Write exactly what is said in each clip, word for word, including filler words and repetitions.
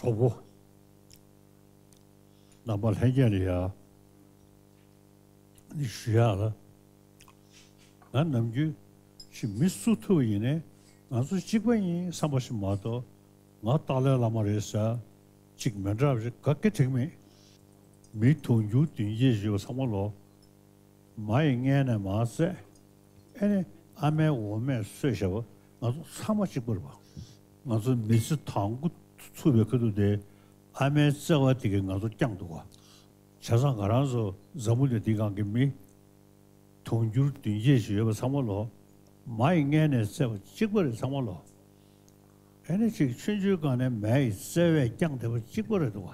གོ་བོ། རྣམ་པ་ལྷན་རྒྱས་ལ་ཡ། ནི་ཞུ་ཡག་ལ། ང་ནམ་རྒྱུན་ཞིག་མི་སུ་ཐུབ་ཡིན་ནའི་ང་ཚོ་གཅིག་པ་ཡིན་བསམ་པ་ཞིག་མ་གཏོགས། ང་ཏཱ་ལའི་བླ་མ་རེད་ཟེར་ཅིག་མི་འདྲ་བ་ཞིག་ག་གེ་དྲན་མེད། མི་དུང་ཕྱུར་བདུན་བརྒྱད་ཞུ་བ་ཚང་མ་ལོ། མ་ཡི་མངལ་ནས་མར་བཙས། ཨེ་ནི་ཨ་མའི་འོ་མས་གསོས་བཞག་པ། ང་ཚོ་ཚང་མ་གཅིག་པ་རེད་པ། ང་ཚོ་མི་ཚེ་དང་པོ་ཚུགས་པའི་ཁ་ཐུག་དེ་ཨ་མའི་བརྩེ་བ་དེ་གིས་ང་ཚོ་བསྐྱངས་འདུག་ག་བྱས་ཙང་ང་རང་ཚོ་འཛམ་བུ་གླིང་འདིའི་སྒང་གི་མི་དུང་ཕྱུར་བདུན་བརྒྱད་ཅིག་ཡོད་པ་ཚང་མ་ལོ། མ་ཡི་མངལ་ནས་བཙས་པ་གཅིག་པ་རེད་ཚང་མ་ལོ། ཨེ་ནི་ཅིག་ཆུང་ཆུང་སྒང་ནས་མ་ཡི་བརྩེ་བས་བསྐྱངས་བསྡད་པ་གཅིག་པ་རེད་འདུག་ག་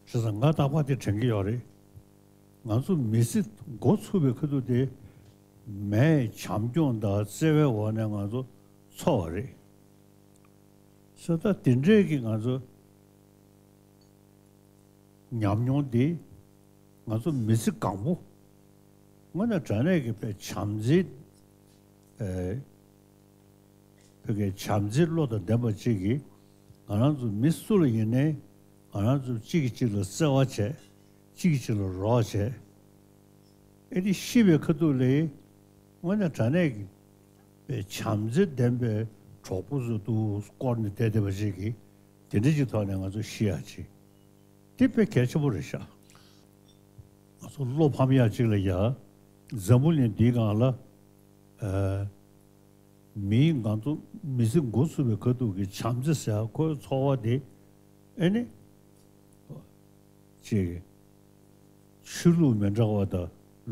བྱས་ཙང་ང་རྟག་པར་དེ་དྲན་གྱི་ཡོད་རེད། ང་ཚོ་མི་ཚེ་འགོ་ཚུགས་པའི་ཁ་ཐུག་དེ་མའི་བྱམས་སྐྱོང་དང་བརྩེ་བའི་འོག་ནས་ང་ཚོ་འཚོ་བ་རེད། ས་ད་དེ་འདྲས་ཀྱི་ང་ཚོ་ཉམས་མྱོང་འདི་ང་ཚོ་མི་ཚེ་གང་པོ་དངོས་གནས་དྲང་གནས་ཀྱི་དཔེ་བྱམས་བརྩེ། ཨེ། བོད་ཀྱི་བྱམས་བརྩེའི་བློ་དང་ལྡན་པ་གཅིག་གིས་ང་རང་ཚོ་མི་སུ་ལ་ཡིན་ནའི་ང་རང་ཚོ་གཅིག་གིས་གཅིག་ལ་བརྩེ་བ་བྱས། གཅིག་གིས་གཅིག་ལ་རོགས་བྱས། ཨེ་དེ་ཤི་བའི་ཁ་ཐུག་ལ་དངོས་གནས་དྲང་གནས་ཀྱི་བྱམས་བརྩེ་ལྡན་པའི་གྲོགས་པོ་ཚོ་འདུག་སྐོར་ནས་བསྡད་བསྡད་པ་ཅིག་གིས་དེ་འདྲ་ཅིག་ཐོག་ནས་ང་ཚོ་ཤི་ཡག་ཅིག་དེ་དཔེ་གལ་ཆེན་པོ་རེད་ཤག་ང་ཚོ་བློ་ཕམ་ཡག་ཅིག་ལ་ཡ། འཛམ་བུ་གླིང་འདིའི་སྒང་ལ། ཨ། མིའི་ང་ཚོ་མི་ཚེ་འགོ་ཚུགས་པའི་ཁ་ཐུག་གི་བྱམས་བརྩེ་ཟེར་ཡག་ཁོའི་ཚོར་བ་དེ། ཨེ་ནི། ཅིག་ཆོས་ལུགས་མི་འདྲ་བ་དང་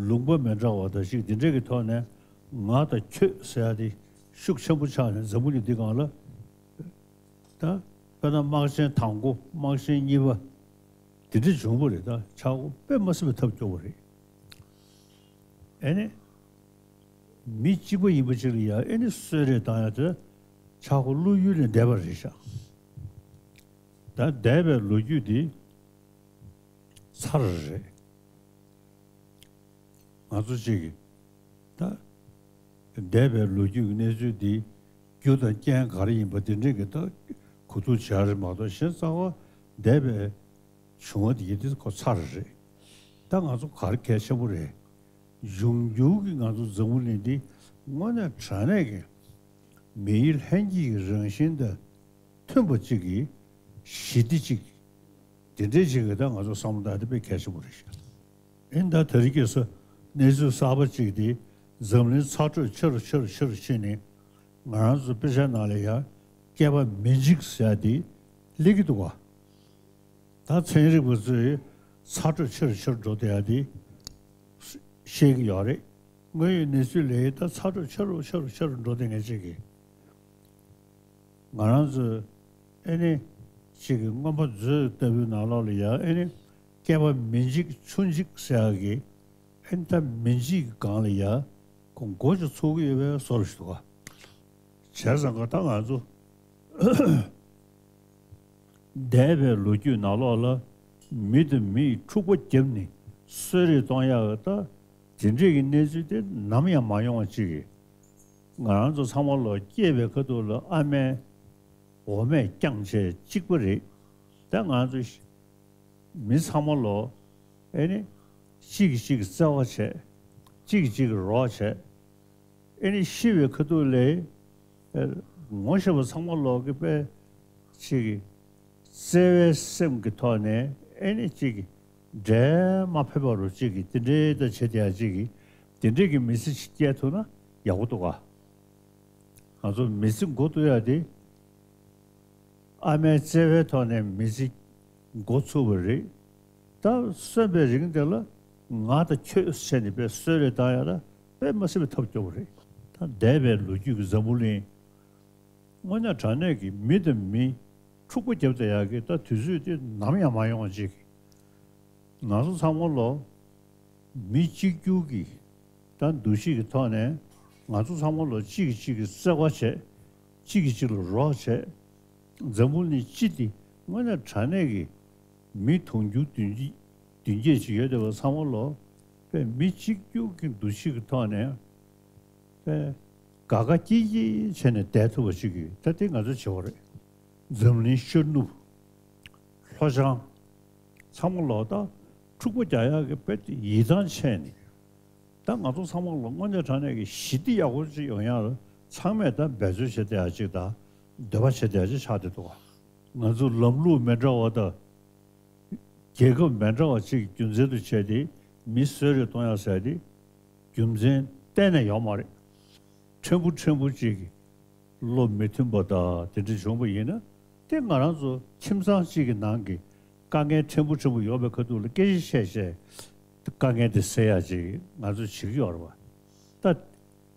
ལུང་པ་མི་འདྲ་བ་དང་ཞིག་འདི་འདྲ་གི་ཐོག་ནས་ང་དང་ཁྱོད་ཟེར་ཡག་དེ་ཤུགས་ཆེན་པོ་ཆགས་ནས་འཛམ་བུ་གླིང་འདི་སྒང་ལ། ད་དཔེར་ན་དམག་ཆེན་དང་པོ་དམག་ཆེན་གཉིས་པ་འདི་འདྲ་བྱུང་བ་རེད། ད་ཆག་སྒོ་དཔེ་མ་སྲིད་པའི་ཐབས་སྐྱོ་བོ་རེད། ཨེ་ནི། མི་གཅིག་པ་ཡིན་པ་ཅིག་ལ་ཡ་ཨེ་ནི་གསོད་རེས་བཏང་ཡག་དེ་ཆག་སྒོ་བློ་ཡུལ་ནས་འདས་པ་རེད་ཤག་ད་འདས་པའི་ལོ་རྒྱུས་འདི་ཚར་རེད། ང་ཚོ་གཅིག་གིས་ད་འདས་པའི་ལོ་རྒྱུས་ཀྱི་གནས་ཚུལ་འདི་རྒྱུ་དང་རྐྱེན་ག་རེ་ཡིན་པ་འདི་འདྲས་ཀྱི་ད་གོ་བསྡུར་བྱས་རེད་མ་གཏོགས་གཞན་རྩ་བ་འདས་པའི་བྱུང་བ་དེ་ཡིན་དུས་ཁོ་ཚར་རེད། ད་ང་ཚོ་ག་རེ་གལ་ཆེན་པོ་རེད། འབྱུང་འགྱུར་གྱི་ང་ཚོ་འཛམ་བུ་གླིང་འདི་དངོས་གནས་དྲང་གནས་ཀྱི་མི་ཡི་ལྷན་སྐྱེས་ཀྱི་རང་བཞིན་དང་མཐུན་པ་གཅིག་གི་ཞི་བདེ་གཅིག་དེ་འདྲའི་གཅིག་གི་ད་ང་ཚོ་བསམ་བློ་བཏང་དེ་དཔེ་གལ་ཆེན་པོ་རེད་ཤག་ཨིན་ད་དེ་རིང་ཁ་སང་གནས་ཚུལ་གསར་པ་གཅིག་དེ་འཛམ་གླིང་ཚ་དྲོད་ཆེ་རུ་ཆེ་རུ་ཆེ་རུ་ཕྱིན་ནས་ང་རང་ཚོ་དཔེ་ཆ་ནང་ལ་ཡང་སྐྱེས་པ་མི་འཇིག་ཟེར་ཡག་དེ་སླེབས་ཀྱི་འདུག་ག་ད་ཚན་རིག་པ་ཚོས་ཚ་དྲོད་ཆེ་རུ་ཆེ་རུ་འགྲོ་བསྡད་ཡག་དེ་ཤེས་ཀྱི་ཡོད་རེད། དངོས་ཡོད་གནས་ཚུལ་ལ་ད་ཚ་དྲོད་ཆེ་རུ་ཆེ་རུ་ཆེ་རུ་འགྲོ་བསྡད་མཁན་ཅིག་གིས། ང་རང་ཚོས་ཨེ་ནི་ཅིག་གི་མངོན་པ་མཛོད་ལྟ་བུའི་ནང་ལོགས་ལ་ཡང་ཨེ་ནི་སྐྱེས་པ་མི་འཇིག་ཆུ་འཇིག་ཟེར་ཡག་གི་ཨེ་ནི་ད་མི་འཇིག་གི་སྒང་ལ་ཡང་ཁོ་མགོ་ཅིག་ཚོད་ཀྱི་ཡོད་པའི་བཟོ་འདྲ་ཞིག་འདུག་ག་བྱས་ཙང་ཀ་ད་ང་ཚོ་འདས་པའི་ལོ་རྒྱུས་ནང་ལོགས་ལ་མི་དང་མི་ཡི་འཁྲུག་པ་བརྒྱབ་ནས་གསོད་རེས་གཏོང་ཡག་ད་དེ་འདྲས་ཀྱི་གནས་ཚུལ་དེ་ནམ་ཡང་མ་ཡོང་བ་ཅིག་གིས། ང་རང་ཚོ་ཚང་མ་ལོ་སྐྱེས་པའི་ཁ་ཐུག་ལ་ཨ་མའི་འོ་མས་བསྐྱངས་བྱས་གཅིག་པ་རེད། ད་ང་ཚོ་མི་ཚང་མ་ལོ་ཨེ་ནི་གཅིག་གིས་གཅིག་གི་བརྩེ་བ་བྱས། གཅིག་གིས་གཅིག་གི་རོགས་བྱས། ཨེ་ནི་ཤི་བའི་ཁ་ཐུག་ལ་ངོ་ཤེས་པ་ཚང་མ་ལོ་གི་དཔེ་གཅིག་གི་བརྩེ་བའི་སེམས་ཀྱི་ཐོག་ནས་ཨེ་ནི་གཅིག་གི་འབྲལ་མ་ཕོད་པ་རུ་གཅིག་གིས་དེ་འདྲའི་ད་བྱེད་དེ་ཡ་གཅིག་གིས་དེ་འདྲའི་གི་མི་ཚེ་ཞིག་སྐྱེལ་ཐུབ་ན་ཡག་པོ་འདུག་ག་ང་ཚོ་མི་ཚེ་འགོ་བཙུགས་ཡ་དེ་ཨ་མའི་བརྩེ་བའི་ཐོག་ནས་མི་ཚེ་འགོ་ཚུགས་པ་རེད། ད་གསོན་པའི་རིང་དེ་ལ་ང་དང་ཁྱོད་ཟེར་ནས་དཔེ་གསོད་རེས་བཏང་ཡ་ད་དཔེ་མ་སྲིད་པའི་ཐབས་སྐྱོ་པོ་རེད། ད་འདས་པའི་ལོ་རྒྱུས་ཀྱི་འཛམ་བུ་གླིང་དངོས་གནས་དྲང་གནས་ཀྱི་མི་དང་མི་འཁྲུག་པ་བརྒྱབ་བསྡད་ཡག་གི་ད་དུས་ཚོད་དེ་ནམ་ཡང་མ་ཡོང་བ་ཅིག་ང་ཚོ་ཚང་མ་ལོ་མི་གཅིག་གྱུར་གྱི་ད་འདུ་ཤེས་ཀྱི་ཐོག་ནས་ང་ཚོ་ཚང་མ་ལོ་གཅིག་གིས་གཅིག་གི་བརྩེ་བ་བྱས། གཅིག་གིས་གཅིག་ལ་རོགས་བྱས། འཛམ་བུ་གླིང་སྤྱི་དེ་དངོས་གནས་དྲང་གནས་ཀྱི་མི་དུང་ཕྱུར་བདུན་བདུན་བརྒྱད་ཅིག་ཡོད་བསྡད་པ་ཚང་མ་ལོ་དཔེ་མི་གཅིག་གྱུར་གྱི་འདུ་ཤེས་ཀྱི་ཐོག་ནས་དཔེ་དགའ་དགའ་སྐྱིད་སྐྱིད་བྱས་ནས་བསྡད་ཐུབ་པ་ཅིག་གི་ད་དེ་ང་ཚོ་བྱེད་དགོས་རེད། འཛམ་གླིང་ཤར་ནུབ། ལྷོ་བྱང་། ཚང་མ་ལོག་ད་འཁྲུག་པ་རྒྱག་ཡག་གི་དཔེ་ཡིད་ཐང་ཆད་ནས། ད་ང་ཚོ་ཚང་མ་ལོག་དངོས་གནས་དྲང་གནས་ཀྱི་ཞི་བདེ་ཡག་པོ་ཅིག་ཡོང་ཡག་ལ་ཚང་མས་ད་འབད་རྩོལ་བྱེད་བསྡད་ཡག་ཅིག་དང་འདོད་པ་བྱེད་བསྡད་ཡག་ཅིག་ཆགས་བསྡད་འདུག་ང་ཚོ་ལམ་ལུགས་མི་འདྲ་བ་དང་། རྒྱལ་ཁབ་མི་འདྲ་བ་ཅིག་རྒྱུ་མཚན་དུ་བྱས་ཏེ་མི་གསོད་རེས་གཏོང་ཡག་ཟེར་ཏེ་རྒྱུ་མཚན་གཏན་ནས་ཡོད་མ་རེད། ཕྲན་བུ་ཕྲན་བུ་ཅིག་བློ་མི་མཐུན་པ་དང་དེ་འདྲ་བྱུང་བ་ཡིན་ན་དེ་ང་རང་ཚོ་ཁྱིམ་ཚང་གཅིག་གི་ནང་གི་དཀའ་ངལ་ཕྲན་བུ་ཕྲན་བུ་ཡོད་པའི་ཁ་ཐུག་ལ་སྐད་ཆ་བཤད་བཤད་དཀའ་ངལ་དེ་སེལ་ཡག་ཅིག་ང་ཚོ་བྱེད་ཀྱི་ཡོད་རེད་བ། ད་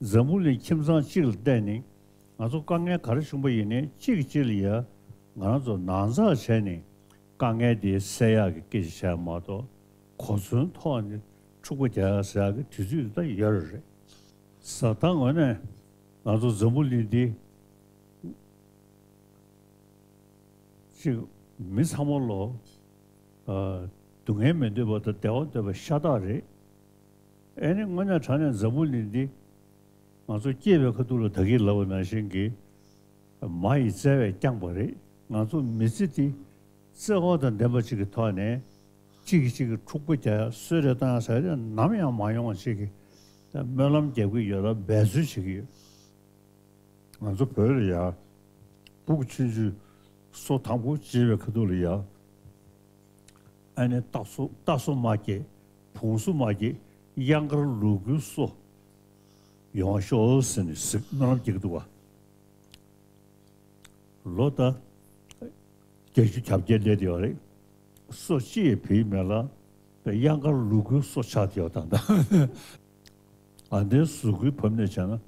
འཛམ་བུ་གླིང་ཁྱིམ་ཚང་གཅིག་ལ་བལྟས་ནས་ང་ཚོ་དཀའ་ངལ་ག་རེ་བྱུང་བ་ཡིན་ནའི་གཅིག་གིས་གཅིག་ལ་ཡ་ང་རང་ཚོ་ནང་ཚགས་བྱས་ནས་དཀའ་ངལ་དེ་སེལ་ཡག་གི་སྐད་ཆ་བཤད་མ་གཏོགས་གོ་མཚོན་ཐོག་ནས་འཁྲུག་པ་རྒྱག་ཡག་ཟེར་ཡག་གི་དུས་ཚོད་དེ་ད་ཡོད་རེད། ས་ད་ངོས་ནས་ང་ཚོ་འཛམ་བུ་གླིང་འདི་ཅིག་མི་ཚང་མ་ལོ། ཨ། སྡུག་བསྔལ་མི་འདོད་པ་དང་བདེ་བ་འདོད་པ་ཤ་སྟག་རེད། ཨེ་ནི་དངོས་གནས་དྲང་གནས་འཛམ་བུ་གླིང་འདི་ང་ཚོ་སྐྱེས་པའི་ཁ་ཐུག་ལ་ད་གིན་ལབ་པ་ནང་བཞིན་གྱི་མ་ཡི་བརྩེ་བས་བསྐྱངས་པ་རེད། ང་ཚོ་མི་ཚེ་འདི་བརྩེ་བ་དང་ལྡན་པ་ཅིག་གི་ཐོག་ནས་གཅིག་གིས་གཅིག་གི་འཁྲུག་པ་རྒྱག་ཡག་གསོད་རེས་གཏོང་ཡག་ཟེར་ཡག་ནམ་ཡང་མ་ཡོང་བ་ཅིག་གི་སྨོན་ལམ་རྒྱབ་ཀྱི་ཡོད་ལ་འབད་རྩོལ་བྱེད་ཀྱི་ཡོད། ང་ཚོ་བོད་ལ་ཡ། སྤུ་གུ་ཆུང་ཆུང་སོ་དང་པོ་བརྗེ་བའི་ཁ་ཐུག་ལ་ཡ། ཨ་ནི་རྟ་སོ་རྟ་སོ་མ་སྐྱེས། བོང་སོ་མ་སྐྱེས། གཡང་དཀར་ལུ་གུའི་སོ་ཡོང་ཤོག་ཟེར་ནས་ཟིག་སྨོན་ལམ་རྒྱག་གི་འདུག་བ། ལོ་ད་བརྒྱད་ཅུ་གྱ་བརྒྱད་སླེབས་ཡོད་རེད། སོ་གཅིག་ཡང་བུད་མེད་ལ་དཔེ་གཡང་དཀར་ལུ་གུའི་སོ་ཆགས་ཡོད་དང་ད། ཨ་འདའི་གཟུགས་པོའི་བབ་ནས་བྱས་ན་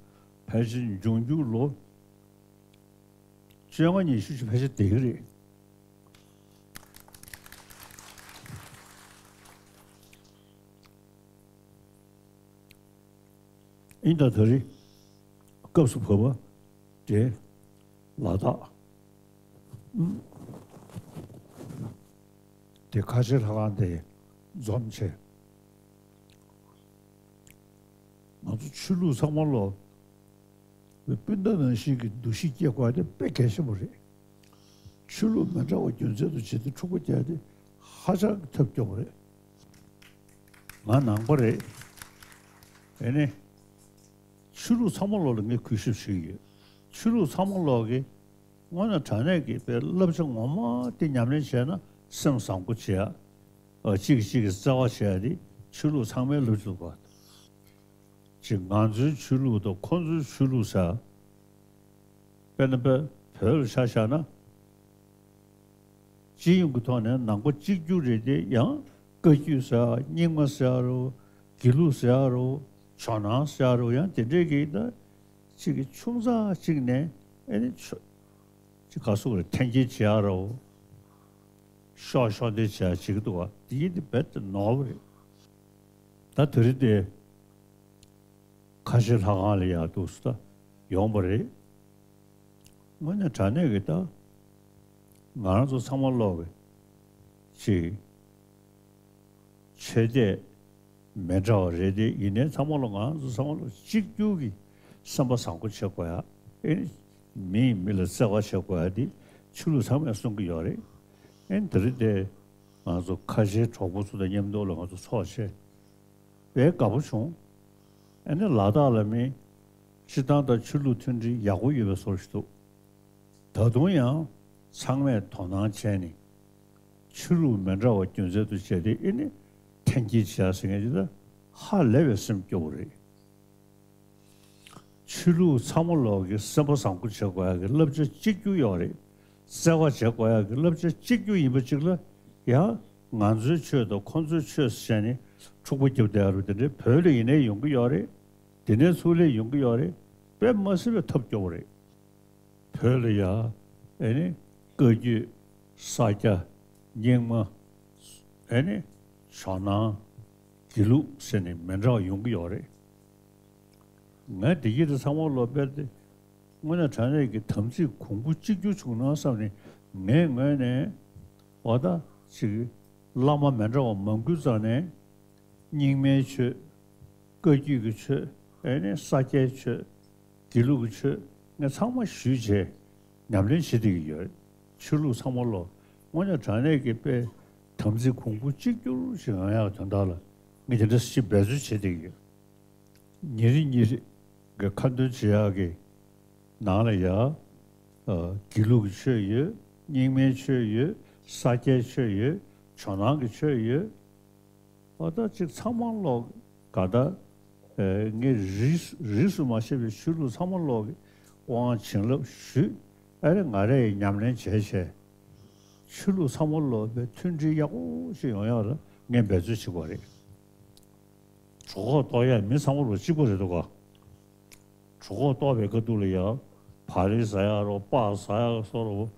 ཕལ་ཆེར་འབྱུང་འགྱུར་ལོ་བཅོ་ལྔ་ཉི་ཤུ་ཅིག་ཕལ་ཆེར་བསྡད་ཀྱི་རེད། ཨིན་ད་ད་རེས་སྐབས་སུ་བབས་པ་དེ་ལ་དྭགས་དེ་ཁ་ཆེ་ལྷ་ཁང་དེ་འཛོམས་བྱས། ང་ཚོ་ཆོས་ལུགས་ཚང་མ་ལོ་སྤུན་ཟླ་ནང་བཞིན་གྱི་འདུ་ཤེས་སྐྱེ་དགོས་དེ་དཔེ་གལ་ཆེན་པོ་རེད། ཆོས་ལུགས་མི་འདྲ་བ་རྒྱུ་མཚན་དུ་བྱས་ཏེ་འཁྲུག་པ་རྒྱག་དེ་ཧ་ཅང་གི་ཐབས་སྐྱོ་པོ་རེད། ང་ནང་པ་རེད། ཨེ་ནི། ཆོས་ལུགས་ཚང་མ་ལོག་ལ་ངས་གུས་ཞབས་ཞུ་གི་ཡོད། ཆོས་ལུགས་ཚང་མ་ལོག་གི་དངོས་གནས་དྲང་གནས་ཀྱི་དཔེ་བསླབ་བྱ་ངོ་མ་དེ་ཉམས་ལེན་བྱས་ན་སེམས་བཟང་པོ་བྱེད་ཡ། ཨ། གཅིག་གིས་གཅིག་གི་བརྩེ་བ་བྱེད་ཡ་དེ་ཆོས་ལུགས་ཚང་མའི་བསླབ་བྱ་འདུག་ག་ཅིག་ང་ཚོའི་ཆོས་ལུགས་དང་ཁོ་ཚོའི་ཆོས་ལུགས་ཟེར། དཔེར་ན་དཔེ་བོད་ལ་ཆ་བཞག་ན། སྤྱི་ཡོངས་ཀྱི་ཐོག་ནས་ནང་པ་གཅིག་གྱུར་རེད་དེ་ཡང་བཀའ་བརྒྱུད་ཟེར་རྙིང་མ་ཟེར་རོ། དགེ་ལུགས་ཟེར་རོ། ཇོ་ནང་ཟེར་རོ་ཡང་དེ་འདྲས་ཀྱི་ད་ཅིག་གི་ཆུང་ཙག་ཅིག་ནས་ཨེ་ནི་ཆོ་ཅིག་ག་སུ་རེ་འཐེན་འཁྱེར་བྱེད་ཡ་རོ། ཤོག་ཤོག་འདི་བྱེད་ཡ་ཅིག་འདུག་བ་དེ་ཡིན་དེ་རྦད་དེ་ནོར་བ་རེད། ད་དེ་རིང་དེ། ཁ་ཆེ་ལྷ་ཁང་ལ་ཡར་འདུག་སེ་ད་ཡོང་བ་རེད། དངོས་གནས་དྲང་གནས་ཀྱི་ད་ང་རང་ཚོ་ཚང་མ་ལོག་གི་ཅིག་ཆོས་དད་མི་འདྲ་བ་རེད་དེ་ཡིན་ནའི་ཚང་མ་ལོག་ང་རང་ཚོ་ཚང་མ་ལོག་གཅིག་གྱུར་གྱི་སེམས་པ་བཟང་པོ་བྱེད་དགོས་ཡ། ཨེ་མི་ཡིས་མི་ལ་བརྩེ་བ་བྱེད་དགོས་ཡ་དེ་ཆོས་ལུགས་ཚང་མས་གསུང་གི་ཡོད་རེད། ཨེ་འདི་རེད་དེ་ང་ཚོ་ཁ་ཆེའི་གྲོགས་པོ་ཚོ་དང་མཉམ་དུ་ལ་ང་ཚོ་ཚོགས་བྱས། དཔེ་དགའ་པོ་བྱུང་། ཨ་ནི་ལ་དྭགས་ལ་མི་སྤྱི་བཏང་དང་ཆོས་ལུགས་མཐུན་སྒྲིལ་ཡག་པོ་ཡོད་པའི་བཟོ་ཞིག་འདུག་ད་དུང་ཡང་ཚང་མས་དོ་སྣང་བྱས་ནས་ཆོས་ལུགས་མི་འདྲ་བ་རྒྱུ་མཚན་དུ་བྱས་ཏེ་ཨ་ནི་འཐེན་འཁྱེར་བྱས་ཟེར་མཁན་ཅིག་ད་ཧ་ལས་པའི་སེམས་སྐྱོ་བོ་རེད། ཆོས་ལུགས་ཚང་མ་ལོག་གི་སེམས་པ་བཟང་པོ་བྱེད་དགོས་ཡག་གི་བསླབ་བྱ་གཅིག་གྱུར་ཡོད་རེད། བརྩེ་བ་བྱེད་དགོས་ཡག་གི་བསླབ་བྱ་གཅིག་གྱུར་ཡིན་པ་གཅིག་ལ་ཡང་ང་ཚོའི་ཆོས་དང་ཁོ་ཚོའི་ཆོས་ཟེར་ནས་འཁྲུག་པ་རྒྱབ་བསྡད་ཡག་རུ་དེ་འདྲའི་བོད་ལ་ཡིན་ནའི་ཡོང་གི་ཡོད་རེད། དེ་ནས་ཚུར་ལ་ཡོང་གི་ཡོད་རེད། དཔེ་མ་སྲིད་པའི་ཐབས་སྐྱོ་བོ་རེད། བོད་ལ་ཡ་ཨེ་ནི་བཀའ་བརྒྱུད་ས་སྐྱ་རྙིང་མ་ཨེ་ནི་ཇོ་ནང་དགེ་ལུགས་ཟེར་ནས་མི་འདྲ་བ་ཡོང་གི་ཡོད་རེད། ངས་དེ་གྱད་དེ་ཚང་མ་ལོག་པར་དེ་དངོས་གནས་དྲང་གནས་ཀྱི་དམ་ཚིག་གོང་བུ་གཅིག་གྱུར་བྱུང་ན་བསམ་ནས་ངའི་ངོས་ནས་འོ་ད་ཅིག་བླ་མ་མི་འདྲ་བ་མང་པོའི་རྩ་ནས་རྙིང་མའི་ཆོས། བཀའ་བརྒྱུད་ཀྱི་ཆོས། ཨེ་ནས་ས་སྐྱའི་ཆོས། དགེ་ལུགས་ཀྱི་ཆོས་ངས་ཚང་མ་ཞུས་བྱས་ཉམས་ལེན་བྱེད་བསྡད་ཀྱི་ཡོད། ཆོས་ལུགས་ཚང་མ་ལོ་དངོས་གནས་དྲང་གནས་ཀྱི་དཔེ་དམ་ཚིག་གོང་བུ་གཅིག་གྱུར་ཞིག་ཡོང་ཡག་དོན་དག་ལ་ངས་དེ་འདྲ་ཞིག་འབད་རྩོལ་བྱེད་བསྡད་ཀྱི་ཡོད། ཉིན་རེ་ཉིན་རེ་གི་ཁ་འདོན་བྱེད་ཡག་གི་ནང་ལ་ཡ། ཨ། དགེ་ལུགས་ཀྱི་ཆོས་ཡོད། རྙིང་མའི་ཆོས་ཡོད། ས་སྐྱའི་ཆོས་ཡོད། ཇོ་ནང་གི་ཆོས་ཡོད། ཨ། ད་ཅིག་ཚང་མ་ལོག་ག་ད། ཨེ། ངས་རིས་རིས་སུ་མ་ཆད་པའི་ཆོས་ལུགས་ཚང་མ་ལོག་གི་དབང་བྱིན་རླབས་ཞུས། ཨ་ནི་ང་རས་ཉམས་ལེན་བྱས་བྱས། ཆོས་ལུགས་ཚང་མ་ལོག་པའི་མཐུན་སྒྲིལ་ཡག་པོ་ཞིག་ཡོང་ཡག་ལ་ངས་འབད་རྩོལ་བྱེད་དགོས་རེད། གྲོད་ཁོག་ལྟོགས་ཡག་མི་ཚང་མ་ལོག་གཅིག་པ་རེད་འདུག་ག། གྲོད་ཁོག་ལྟོགས་པའི་ཁ་ཐུག་ལ་ཡ། བག་རིལ་ཟ་ཡག་རོ། སྤགས་ཟ་ཡག་སོགས་རོ།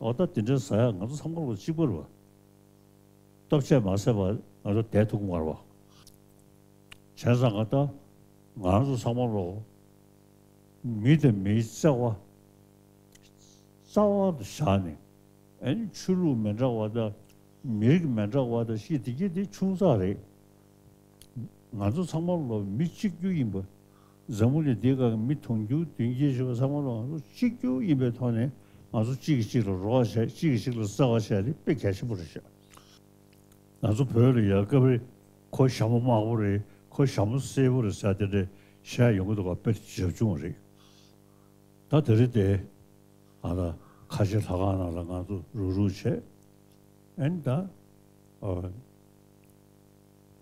འོ་ད་དེ་འདྲ་ཟ་ཡག་ང་ཚོ་ཚང་མ་ལོག་གཅིག་པ་རེད་པ། ལྟོ་ཆས་མ་ཟ་བར་ང་ཚོ་བསྡད་ཐུབ་ཀྱི་མ་རེད་པ། བྱས་ཙང་ང་ད་ང་ཚོ་ཚང་མ་ལོག་མི་དང་མིའི་བརྩེ་བ་རྩ་བ་དུ་བཞག་ནས། ཨ་ནི་ཆོས་ལུགས་མི་འདྲ་བ་དང་། མི་རིགས་མི་འདྲ་བ་དང་ཞེས་དེ་གྱད་དེ་ཆུང་ཙག་རེད། ང་ཚོ་ཚང་མ་ལོ་མི་གཅིག་གྱུར་ཡིན་པ། འཛམ་བུ་གླིང་འདིའི་སྒང་གི་མི་དུང་ཕྱུར་བདུན་བརྒྱད་ཅིག་ཡོད་པ་ཚང་མ་ལོ་ང་ཚོ་གཅིག་གྱུར་ཡིན་པའི་ཐོག་ནས་ང་ཚོ་གཅིག་གིས་གཅིག་ལ་རོགས་བྱས། གཅིག་གིས་གཅིག་ལ་བརྩེ་བ་བྱས་ཏེ་དཔེ་གལ་ཆེན་པོ་རེད་ཤག། ང་ཚོ་བོད་ལ་ཡ་སྐབས་རེ་ཁོ་ཞྭ་མོ་དམར་པོ་རེད། ཁོ་ཞྭ་མོ་སེར་པོ་རེད་ཟེར་དེ་འདྲ་བཤད་ཡོང་གི་འདུག་ག། དཔེ་རྒྱབ་ལྗོངས་རེད། ད་དེ་རིང་དེ་ཨ་ད་ཁ་ཆེ་ལྷ་ཁང་ནང་ལ་ང་ཚོ་རུག་རུག་བྱས། ཨ་ནི་ད་ཨ་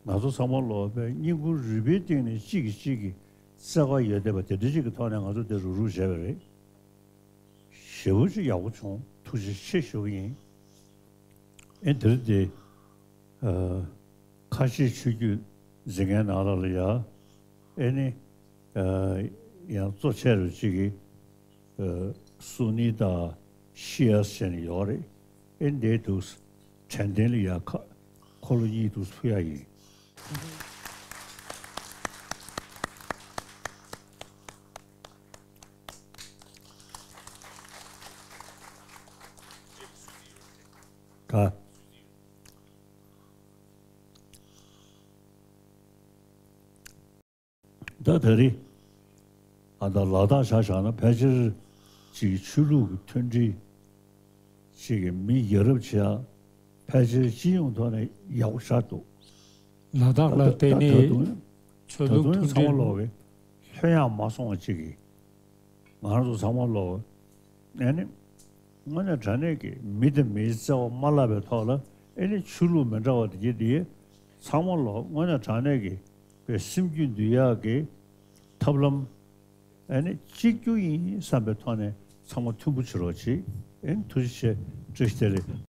ང་ཚོ་ཚང་མ་ལོ་པའི་སྙིང་ཁུང་རུས་པའི་གཏིང་ནས་གཅིག་གིས་གཅིག་གི་བརྩེ་བ་ཡོད་བསྡད་པ་དེ་འདྲ་ཅིག་གི་ཐོག་ནས་ང་ཚོ་དེ་རུག་རུག་བྱས་པ་རེད། ཞེ་པོ་ཅིག་ཡག་པོ་བྱུང་། ཐུགས་རྗེ་ཆེ་ཞུ་གི་ཡིན། ཨེ་འདིར་དེ་ཨ་ཁ་ཆེ་ཆོས་བརྒྱུད་འཛིན་མཁན་ནང་ལ་ལ་ཡ། ཨེ་ནི་ཨ་ཡང་གཙོ་ཆེ་རུ་ཅིག་གི་ཨ་སུ་ནི་དང་ཤི་ཡ་ཟེར་ནས་ཡོད་རེད། ཨེ་འདིའི་དུས་དྲན་རྟེན་ལ་ཡ་ཁ་འཁོར་ལོ་གཉིས་དུ་ཕུལ་ཡ་ཡིན། ད་ད་དེ་རིང་ཨ་ད་ལ་དྭགས་ཆ་བཞག་ན་ཕལ་ཆེར་ཅིག་ཆོས་ལུགས་ཀྱི་མཐུན་སྒྲིལ་ཅིག་གི་མི་ཡ་རབས་ཆེ་ཕལ་ཆེར་སྤྱི་ཡོངས་ཐོག་ནས་ཡག་པོ་ཆགས་འདུག། ལ་དྭགས་ལ་ད་བརྟེན་ད་ད་ནས་དུང་ཆོས་ད་ལུགས་དུང་མཐུན་ཚང་མ་སྒྲིལ། ལོག་གི་ལྷོད་ཡངས་མ་སོང་བ་ཅིག་གིས་ང་རང་ཚོ་ཚང་མ་ལོག་ཨ་ནི་དངོས་གནས་དྲང་གནས་ཀྱི་མི་དང་མིའི་བརྩེ་བ་མ་བརླག་པའི་ཐོག་ལ། ཨ་ནི་ཆོས་ལུགས་མི་འདྲ་བ་དེ་གྱད་དེ་ཚང་མ་ལོག་དངོས་གནས་དྲང་གནས་ཀྱི་པའི་སེམས་རྒྱུད་འདུལ་ཡག་གི་ཐབས་ལམ། ཨ་ནི་གཅིག་གྱུར་ཡིན་བསམ་པའི་ཐོག་ནས་ཚང་མ་མཐུན་པོ་བྱེད་རོགས་གྱིས། ཨ་ནི་ཐུགས་རྗེ་ཆེ། བཀྲ་ཤིས་བདེ་ལེགས།